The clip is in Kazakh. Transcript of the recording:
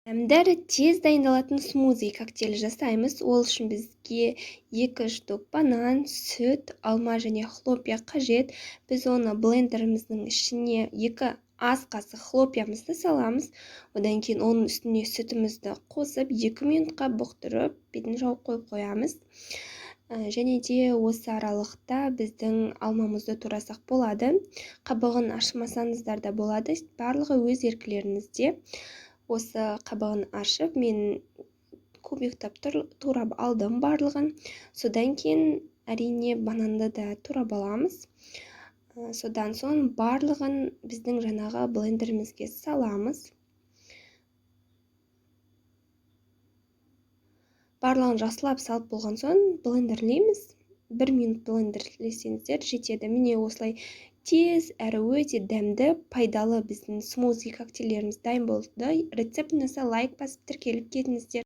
Дәмді әрі тез дайындалатын смузи коктейль жасаймыз. Ол үшін бізге 2 штук банан, сүт, алма және хлопья қажет. Біз оны блендеріміздің ішіне 2 ас қасық хлопьямызды саламыз. Одан кейін оның үстіне сүтімізді қосып, 2 минутқа бұқтырып, бетін жауып қойып қоямыз. Және де осы аралықта біздің алмамызды турасақ болады. Қабығын ашмасаңыздар да болады. Барлығы өз еркілеріңізде. Осы қабығын ашып, мен кубиктап турап алдым барлығын. Содан кейін әрине бананды да турап аламыз. Содан соң барлығын біздің жаңағы блендерімізге саламыз. Барлығын жақсылап салып болған соң блендерлейміз. 1 минут блендерлесеңіздер жетеді. Міне осылай тез әрі өте дәмді, пайдалы біздің смузи коктейльдеріміз дайын болды. Рецепт ұнаса лайк басып тіркеліп кетіңіздер.